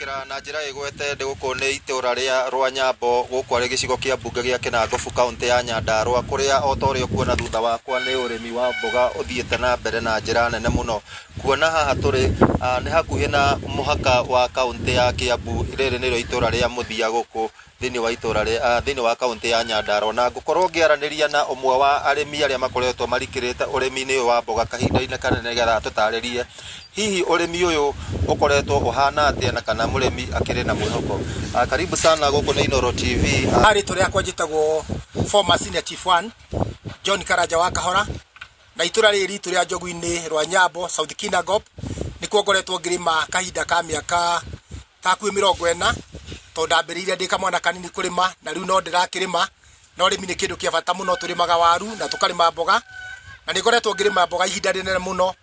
Gũcokera na njĩra ĩgwete ndĩ gũkũ nĩ itũra rĩa Rwanyambo gũkũ arĩ gĩcigo kĩa mbunge gĩa Kĩnangobu, kaũntĩ ya Nyandarũa, kũrĩa o ta ũrĩa ũkuona thutha wakwa nĩ ũrĩmi wa mboga ũthiĩte na mbere na njĩra nene mũno. Kuona haha tũrĩ nĩ hakuhĩ na mũhaka wa kaũntĩ ya Kĩambu. Rĩrĩ nĩrĩo itũra rĩa mũthia gũkũ thĩinĩ wa itũra rĩa thĩinĩ wa kaũntĩ ya Nyandarũa, na ngũkorwo ngĩaranĩria na ũmwe wa arĩmi arĩa makoretwo marikĩrĩte ũrĩmi-inĩ ũyũ wa mboga kahinda-inĩ kanene, nĩgetha atũtarĩrie hihi ũrĩmi ũyũ ũkoretwo ũhana atĩa na kana mũrĩmi akĩrĩ na mwĩhoko. Karibu sana gũkũ nĩ Inooro TV. Rĩtwa rĩakwa njĩtagwo former senior chief one John Karanja wa Kahora, na itũra rĩrĩ ritũ rĩa Njogu-inĩ rwa Nyambo, South Kinangop, nĩkuo ngoretwo ngĩrĩma kahinda ka mĩaka ta hakuhĩ 40, tondũ ndambĩrĩirie ndĩ kamwana kanini kũrĩma na rĩu no ndĩrakĩrĩma. Na ũrĩmi nĩ kĩndũ kĩa bata mũno. Tũrĩmaga waru na tũkarĩma mboga, na nĩ ngoretwo ngĩrĩma mboga ihinda rĩnene mũno,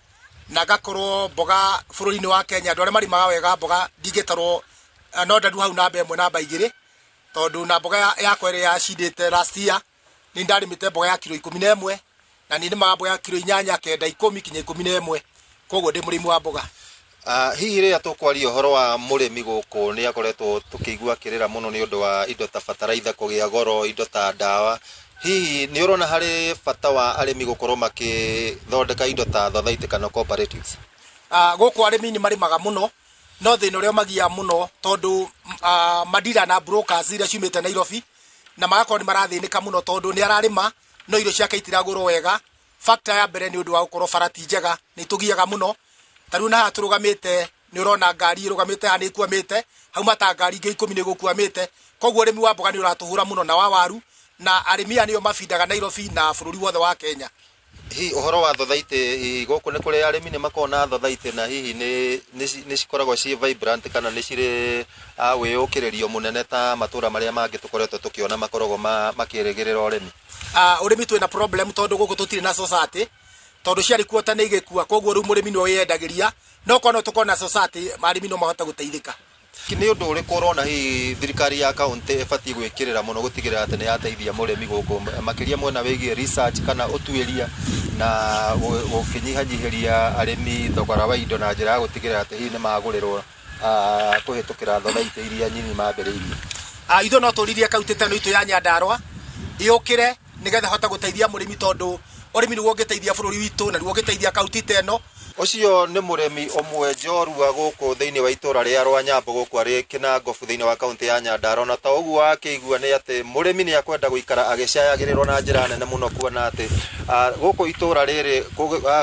na ngakorwo mboga bũrũri-inĩ wa Kenya andũ arĩa marĩmaga wega mboga ndingĩtarwo no ndarũ hau namba 1, namba 2, tondũ na mboga yakwa ĩrĩa yacindĩte last year, nĩ ndarĩmĩte mboga ya kiro 11, na nĩ nĩmaga mboga ya kiro 8, 9, 10 kinya 11. Koguo ndĩ mũrĩmi wa mboga. Hihi rĩrĩa tũkwaria ũhoro wa mũrĩmi gũkũ, nĩ akoretwo tũkĩigua akĩrĩra mũno nĩ ũndũ wa indo ta bataraitha kũgĩa goro, indo ta ndawa. Hihi nĩ ũrona harĩ bata wa arĩmi gũkorwo makĩthondeka indo ta thothaitĩ kana cooperatives? Gũkũ arĩmi nĩ marĩmaga mũno, no thĩna ũrĩa ũmagiaga mũno tondũ mandira na brokers iria ciumĩte Nairobi, na magakorwo nĩ marathĩnĩka mũno tondũ nĩ ararĩma no irio ciake itiragũrwo wega. Factor ya mbere nĩ ũndũ wa gũkorwo bara ti njega, nĩ itũgiaga mũno. Ta rĩu na haha tũrũgamĩte, nĩ ũrona ngari ĩrũgamĩte haha nĩ ĩkuamĩte, hauma ta ngari ingĩ 10 nĩ ĩgũkuamĩte. Koguo ũrĩmi wa mboga nĩ ũratũhũra mũno na wa waru, na arĩmi aya nĩo mabindaga Nairobi na bũrũri wothe wa Kenya. Hihi ũhoro wa thothaitĩ, hihi gũkũ nĩ kũrĩ arĩmi nĩ makoragwo na thothaitĩ, na hihi nĩ cikoragwo ciĩ vibrant kana nĩ cirĩ wĩyũkĩrĩrio mũnene ta matũra marĩa mangĩ tũkoretwo tũkĩona makoragwo makĩrĩgĩrĩra ũrĩmi? Ũrĩmi twĩna problem tondũ gũkũ tũtirĩ na society, tondũ ciarĩ kuo tene igĩkua. Koguo rĩu mũrĩmi nĩwe wĩyendagĩria, no korwo no tũkorwo na society, arĩmi no mahote gũteithĩka. Nĩ ũndũ ũrĩkũ ũrona hihi thirikari ya kaũntĩ ĩbatiĩ gwĩkĩrĩra mũno gũtigĩrĩra atĩ nĩ yateithia mũrĩmi gũkũ, makĩria mwena wĩgiĩ research kana ũtuĩria na gũkĩnyihanyihĩria arĩmi thogora wa indo na njĩra ya gũtigĩrĩra atĩ hihi nĩ magũrĩrwo kũhĩtũkĩra thothaitĩ iria nyinyi mambĩrĩirie? Ithuĩ no tũririe kaunti ta ĩno itũ ya Nyandarũa yũkĩre nĩgetha hote gũteithia mũrĩmi, tondũ ũrĩmi nĩguo ũngĩteithia bũrũri witũ na nĩguo ũngĩteithia kaunti ta ĩno. Ũcio nĩ mũrĩmi ũmwe njorua gũkũ thĩinĩ wa itũra rĩa Rwanyambo gũkũ arĩ Kĩnangobu thĩinĩ wa kaũntĩ ya Nyandarũa. Na ta ũguo wakĩigua nĩ atĩ mũrĩmi nĩ akwenda gũikara agĩcayagĩrĩrwo na njĩra nene mũno, kuona atĩ gũkũ itũra rĩrĩ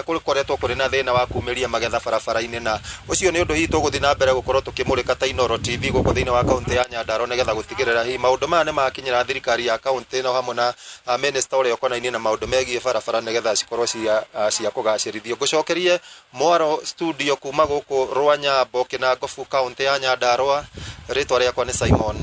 gũkoretwo kũrĩ na thĩna wa kumĩria magetha barabara-inĩ, na ũcio nĩ ũndũ hihi tũgũthiĩ na mbere gũkorwo tũkĩmũrĩka ta Inooro TV gũkũ thĩinĩ wa kaũntĩ ya Nyandarũa, nĩgetha gũtigĩrĩra hihi maũndũ maya nĩ makinyĩra thirikari ya kaũntĩ ĩno hamwe na minister ũrĩa ũkonainie na maũndũ megiĩ barabara, nĩgetha cikorwo cia kũgacĩrithio. Ngũcokerie mwaro studio kuma gũkũ Rwanyambo, Kĩnangobu, kaũntĩ ya Nyandarũa. Rĩtwa rĩakwa nĩ Simon.